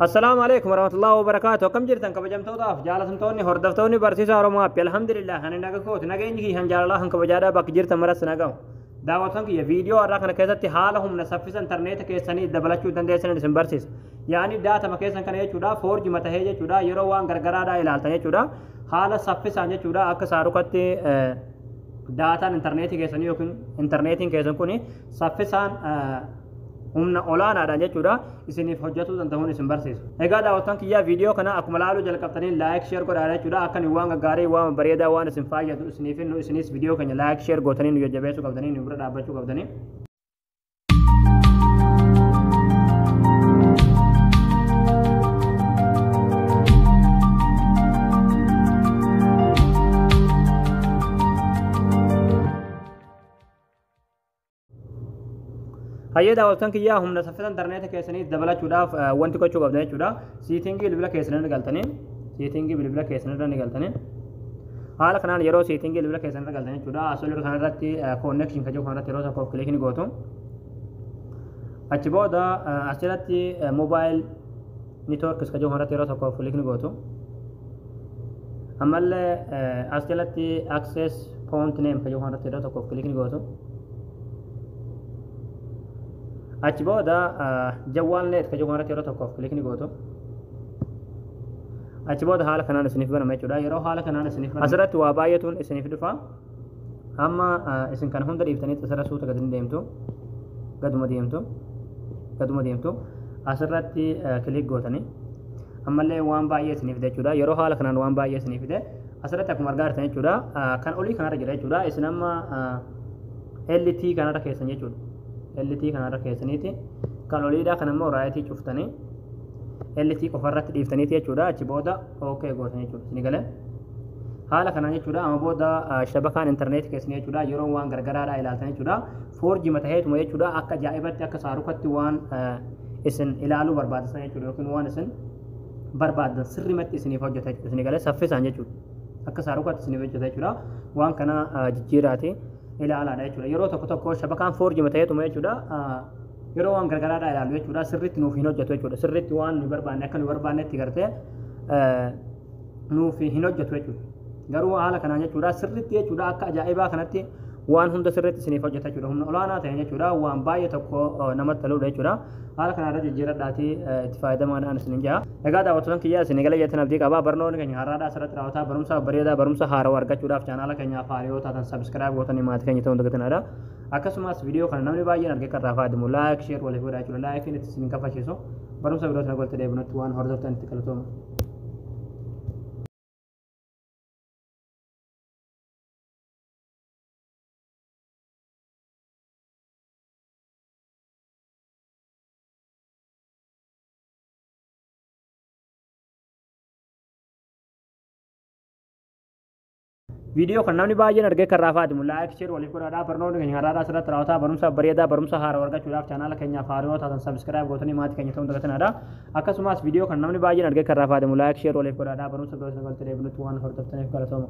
Assalaamu alaikum warahmatullahi wabarakatuh. Akkam jirtan kabajamtootaaf jaalatamtoonni hordoftoonni barsiisaa Oromoo Appii? Alhamdulillah, ani naga kooti, nageenyi kiyya han jaalalaa han kabajaadhaa bakka jirtan maras nagahu. Daawwattoon kiyya, viidiyoo har'aa kana keessatti haala humna saffisa intarneeta keessanii dabalachuu dandeessan isin barsiisa. Yaani daatama keessan kana jechuudha, 4G matahee jechuudha, yeroo waan gargaraadhaa ilaaltan jechuudha, haala saffisaan jechuudha, akka saarukatti daataan intarneetii keessanii yookiin intarneetiin keessan kun saffisaan humna olaanaadhaan jechuudha isiniif hojjetuu danda'uun isin barsiisa. Egaa daawwattoon kiyyaa, viidiyoo kana akkuma laaluu jalqabtanii like, share godhaa jechuudha. Akka nu waan gaggaarii, waan bareedaa, waan isin fayyadu isiniif nu isinis viidiyoo keenya like, share gootanii nu jajjabeessuu qabdanii, nu bira dhaabbachuu qabdanii. Hayyee daawwattoon kiyyaa, humna saffisa intarneeta keessanii dabalachuudhaaf wanti gochuu qabdan jechuudha. Setting bilbila keessanii galtanii, setting bilbila keessanii ni galtanii. Haala kanaan yeroo setting bilbila keessanii galtan jechuudha. Asii kanarratti connection kan jiru kanarratti yeroo tokkoof click ni gootu. Achi booda asirratti mobile networks kan jiru kanarratti yeroo tokkoof click ni gootu. Ammallee as jalatti access point name kan jiru kanarratti yeroo tokkoof click ni gootu. Achi booda Jawwaal Net kan jiru kanarratti yeroo tokkoof click ni gootu. Achi booda haala kanaan isiniif banama jechuudha. Yeroo haala kanaan isiniif banama, asirratti waa baay'eetuun isiniif dhufa. Amma isin kana hunda dhiiftanii asirra suuta gadi ni deemtu. Gaduma deemtu. Gaduma deemtu. Asirratti click gootanii. Ammallee waan baay'ee isiniif fide jechuudha. Yeroo haala kanaan waan baay'ee isiniif fide, asirratti akkuma argaa jirtan jechuudha. Kan olii kanarra jira jechuudha. Isin amma LTE kanarra keessan jechuudha. LTE kanarra keessaniiti. Kan oliidhaa kan immoo right cuftanii LTE qofarratti dhiiftaniiti jechuudha. Achi booda OK gootan jechuudha. Isin galee haala kanaan jechuudha. Amma booda shabakaan intarneetii keessanii jechuudha, yeroo waan gargaraadhaa ilaaltan jechuudha, 4G mataheetuma jechuudha, akka ajaa'ibatti, akka saarukatti waan isin ilaaluu barbaadan jechuudha, yookiin waan isin barbaadan sirrimatti isiniif hojjeta jechuudha. Isin galee saffisaan jechuudha, akka saarukatti isiniif hojjeta jechuudha. Waan kana jijjiiraati ilaalaadha jechuudha. Yeroo tokko tokko shabakaan 4G mataheetuma jechuudha, yeroo waan gargaraadhaa ilaallu jechuudha, sirriitti nuuf hin hojjetu jechuudha. Sirriitti waan nu barbaanne akka nu barbaannetti gartee nuuf hin hojjetu jechuudha. Garuu haala kanaan jechuudha, sirriitti jechuudha, akka ajaa'ibaa kanatti waan hunda sirriitti isiniif hojjeta jechuudha. Humna olaanaa ta'e jechuudha, waan baay'ee tokko namatti toludha jechuudha. Haala kanarra jijjiiradhaatii itti fayyadamaadhaan isinin jaa. Egaa daawwattoota kiyyaa, isin galee jettan abdii qabaa. Barnoonni keenya har'aadhaa asirratti raawwataa. Barumsa bareedaa, barumsa haarawaa argachuudhaaf chaanaala keenyaaf haaraa taatan subscribe gootanii maatii keenya ta'uun dagatinadha. Akkasumas viidiyoo kana namni baay'een argee kan irraa fayyadamu like, share waliif godhaa jechuudha. Likeiin itti isin kafalchiisu. Barumsa biroo sana golte deebinutti waan hordoftan itti galatooma. Viidiyoo kan namni baay'een argee kan irraa fayyadamu like, share waliif godhaadhaa. Barnoonni keenya har'aadhaa asirratti raawwataa. Barumsa bareedaa, barumsa haaraa argachuudhaaf chaanaala keenyaaf haaraa taatan subscribe gootanii maatii keenya ta'uun dagatinadha. Akkasumas viidiyoo kan namni baay'een argee kan irraa fayyadamu like, share waliif godhaadhaa. Barumsa biroo sana golte deebinutti waan hordoftaniif galatooma.